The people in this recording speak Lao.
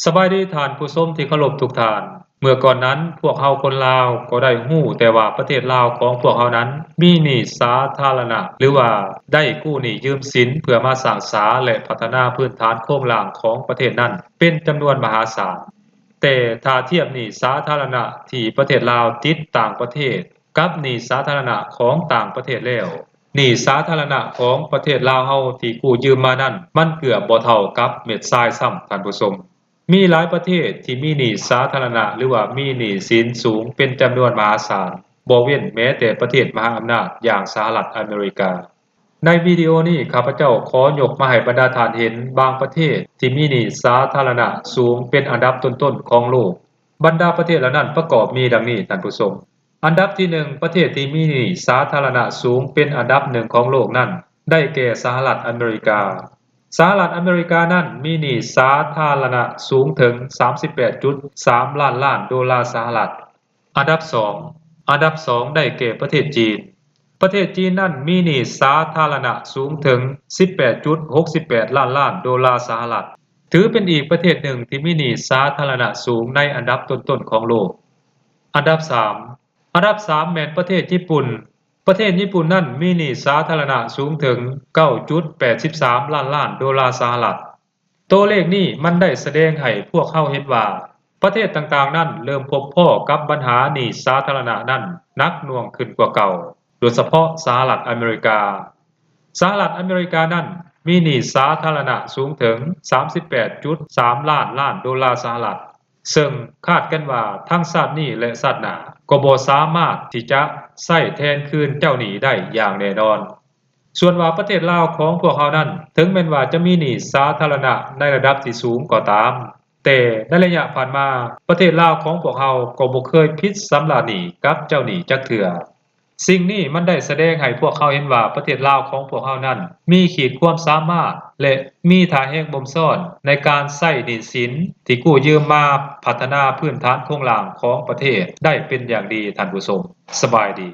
ສະບາຍດີທ່ານຜູ້ຊົມທີ່ເຄົາລົບທຸກທ່ານ. ເມື່ອກ່ອນນັ້ນ ພວກເຮົາຄົນລາວກໍໄດ້ຮູ້ແຕ່ວ່າປະເທດລາວຂອງພວກເຮົານັ້ນມີໜີ້ສາທາລະນະ ຫຼືວ່າໄດ້ກູ້ໜີ້ຢືມສິນເພື່ອມາສ້າງສາ ແລະ ພັດທະນາພື້ນຖານໂຄງລ່າງຂອງປະເທດນັ້ນເປັນຈຳນວນມະຫາສານ. ແຕ່ຖ້າທຽບໜີ້ສາທາລະນະທີ່ປະເທດລາວຕິດຕ່າງປະເທດ ກັບໜີ້ສາທາລະນະຂອງຕ່າງປະເທດແລ້ວ, ໜີ້ສາທາລະນະຂອງປະເທດລາວເຮົາທີ່ກູ້ຢືມມານັ້ນ ມັນເກືອບບໍ່ເທົ່າກັບເມັດຊາຍຊ້ຳ, ທ່ານຜູ້ຊົມ. ມີຫຼາຍປະເທດທີ່ມີໜີ້ສາທາລະນະ ຫຼືວ່າມີໜີ້ສິນສູງເປັນຈຳນວນມະຫາສານ, ບໍ່ເວັ້ນແມ້ແຕ່ປະເທດມະຫາອຳນາດຢ່າງສະຫະລັດອາເມລິກາ. ໃນວິດີໂອນີ້ ຂ້າພະເຈົ້າຂໍຍົກມາໃຫ້ບັນດາທ່ານເຫັນບາງປະເທດທີ່ມີໜີ້ສາທາລະນະສູງເປັນອັນດັບຕົ້ນໆຂອງໂລກ. ບັນດາປະເທດເຫຼົ່ານັ້ນປະກອບມີດັ່ງນີ້, ທ່ານຜູ້ຊົມ. ອັນດັບທີໜຶ່ງ ປະເທດທີ່ມີໜີ້ສາທາລະນະສູງເປັນອັນດັບໜຶ່ງຂອງໂລກນັ້ນ ໄດ້ແກ່ສະຫະລັດອາເມລິກາ. ສະຫະລັດອາເມລິການັ້ນມີໜີ້ສາທາລະນະສູງເຖິງສາມສິບແປດຈຸດສາມລ້ານລ້ານໂດລາສະຫະລັດ. ອັນດັບສອງ ອັນດັບສອງໄດ້ແກ່ປະເທດຈີນ. ປະເທດຈີນນັ້ນມີໜີ້ສາທາລະນະສູງເຖິງສິບແປດຈຸດຫົກສິບແປດລ້ານລ້ານໂດລາສະຫະລັດ, ຖືເປັນອີກປະເທດໜຶ່ງທີ່ມີໜີ້ສາທາລະນະສູງໃນອັນດັບຕົ້ນໆຂອງໂລກ. ອັນດັບສາມ ອັນດັບສາມແມ່ນປະເທດຍີ່ປຸ່ນ. ປະເທດຍີ່ປຸ່ນນັ້ນມີໜີ້ສາທາລະນະສູງເຖິງເກົ້າຈຸດແປດສິບສາມລ້ານລ້ານໂດລາສະຫະລັດ. ໂຕເລກນີ້ມັນໄດ້ສະແດງໃຫ້ພວກເຮົາເຫັນວ່າ ປະເທດຕ່າງໆນັ້ນເລີ່ມພົບພໍ້ກັບບັນຫາໜີ້ສາທາລະນະນັ້ນໜັກໜ່ວງຂຶ້ນກວ່າເກົ່າ, ໂດຍສະເພາະສະຫະລັດອາເມລິກາ. ສະຫະລັດອາເມລິການັ້ນມີໜີ້ສາທາລະນະສູງເຖິງສາມສິບແປດຈຸດສາມລ້ານລ້ານໂດລາສະຫະລັດ, ເຊິ່ງຄາດກັນວ່າທັງຊາດນີ້ ແລະ ຊາດໜ້າກໍບໍ່ສາມາດທີ່ຈະໃຊ້ແທນຄືນເຈົ້າໜີ້ໄດ້ຢ່າງແນ່ນອນ. ສ່ວນວ່າປະເທດລາວຂອງພວກເຮົານັ້ນ ເຖິງແມ່ນວ່າຈະມີໜີ້ສາທາລະນະໃນລະດັບທີ່ສູງກໍຕາມ, ແຕ່ໃນໄລຍະຜ່ານມາ ປະເທດລາວຂອງພວກເຮົາກໍບໍ່ເຄີຍຜິດຊຳລະໜີ້ກັບເຈົ້າໜີ້ຈັກເທື່ອ. ສິ່ງນີ້ມັນໄດ້ສະແດງໃຫ້ພວກເຮົາເຫັນວ່າປະເທດລາວຂອງພວກເຮົານັ້ນ ມີຂີດຄວາມສາມາດ ແລະ ມີທ່າແຮງບົ່ມຊ້ອນໃນການໃຊ້ໜີ້ສິນທີ່ກູ້ຢືມມາພັດທະນາພື້ນຖານໂຄງລ່າງຂອງປະເທດໄດ້ເປັນຢ່າງດີ, ທ່ານຜູ້ຊົມ. ສະບາຍດີ.